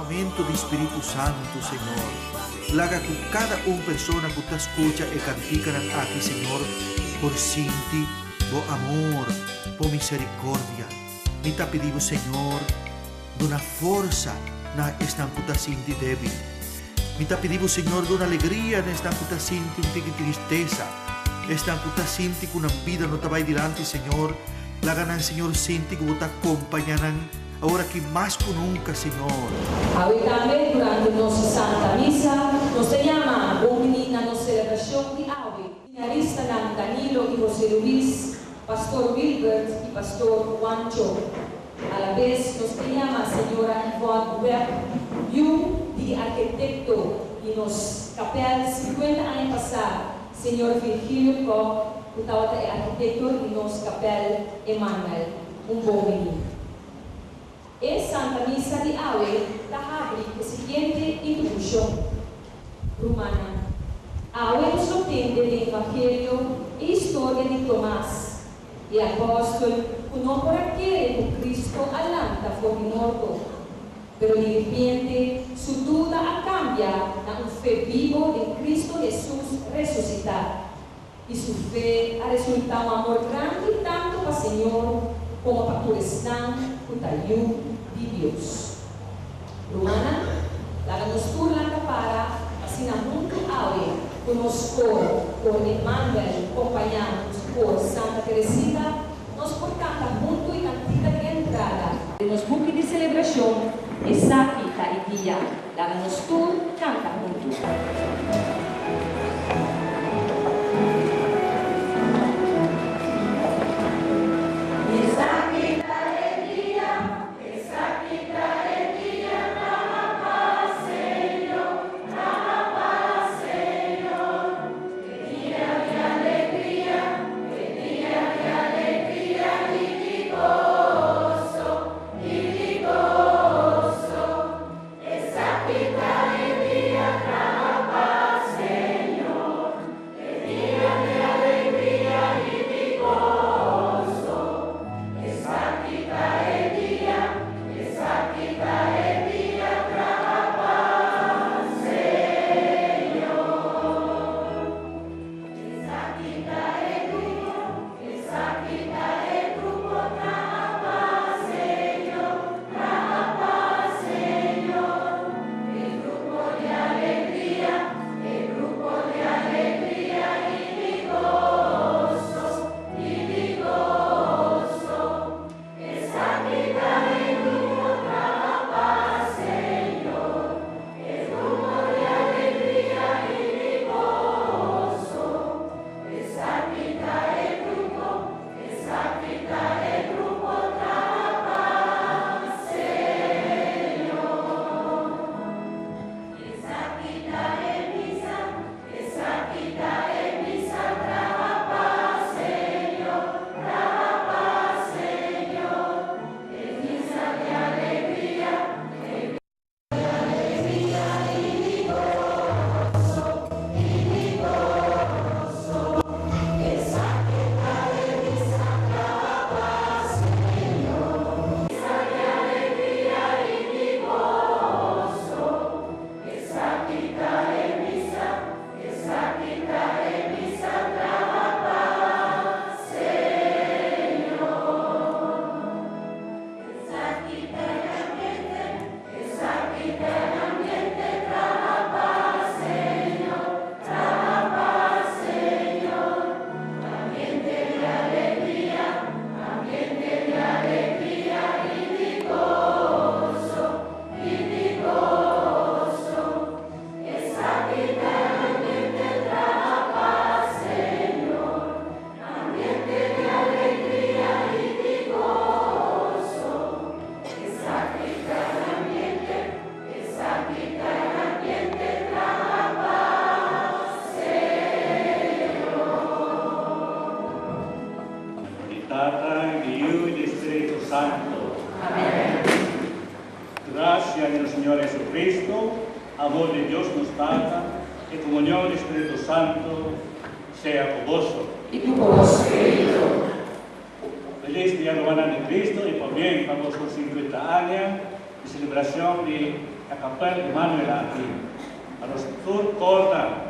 Dramamentu di Spiritu Santu, Señor. Laga ku kada un persona ku ta skucha e kantikanan aki, Señor, por sinti Bo amor, Bo miserikordia. Mi ta pidi Bo, Señor, duna forsa na esnan ku ta sinti débil. Mi ta pidi Bo, Señor, duna alegria na esnan ku ta sinti un tiki tristesa, esnan ku ta sinti ku nan bida no ta bai dilanti, Señor. Laga nan, Señor, sinti ku Bo ta kompañá nan awor aki mas ku nunka, Señor. Awe tambe durante nos Santa Misa nos ta yama bon bini na nos selebrashon di awe Seminaristanan Danilo i José Luis, Pastor Wilbert i Pastor Juancho. Alabes nos ta yama Señora Yvonne Webb, yu di e arkitekto di nos kapèl 50 aña pasá, Señor Virgilio Kock, ku tabata e arkitekto di nos kapèl Emmanuel. Un bon bini. E Santa Misa di awe ta habri ku e siguiente introdukshon, Rumannan, awe nos lo tende den Evangelio e historia di Tomas, e apòstel ku no por a kere ku Kristo a lanta for di morto. Pero di ripiente su duda a kambia na un fe bibo den Kristo Hesus resusitá. I su fe a resultá un amor grandi tantu pa Señor komo pa tur esnan ku ta yu di Dios. Rumannan, laga nos tur lanta para asina huntu awe ku nos kor, Kor Emmanuel, kompañá ku Kor Santa Teresita, nos por kanta huntu e kantika di entrada den nos buki di selebrashon, Esaki ta e dia. Laga nos tur kanta huntu. Esaki ta e dia, esaki ta e dia, traha pa Señor, traha pa Señor. E dia di alegria, e dia di alegria i di goso, i di goso. Esaki ta e dia traha pa Señor, e dia di alegria i di goso. Esaki ta e dia, esaki ta e dia traha pa Señor. Esaki ta e grupo, esaki ta e grupo traha pa Señor, traha pa Señor. E grupo di alegria, e grupo di alegria i di goso, i di goso. Esaki ta e grupo traha pa Señor, e grupo di alegria i di goso. Esaki ta e grupo, esaki ta e grupo traha pa Señor. Esaki ta e misa, esaki ta e misa traha pa Señor, traha pa Señor. E misa di alegria, e misa di alegria i di goso, i di goso. Esaki ta e misa traha pa Señor. Misa di alegria i di goso. Esaki ta e misa, esaki ta e misa traha pa Señor. Esaki ta e ambiente, esaki ta e ambiente traha pa Señor, traha pa Señor. Ambiente di alegria, ambiente di alegria i di goso, i di goso. Esaki ta e ambiente traha pa Señor, ambiente di alegria i di goso. Esaki ta e ambiente, esaki ta e ambiente traha pa Señor. Di Tata, di Yu i di Spiritu Santu. Amen. Grasia di nos Señor Jesucristo, amor di Dios nos Tata, i komunion di Spiritu Santu sea ku boso. I ku bo spiritu. Felis Dia Rumannan di Cristo i pabien pa boso 50 aña di selebracion di. E kapel Emmanuel aki. Pa nos tur korda.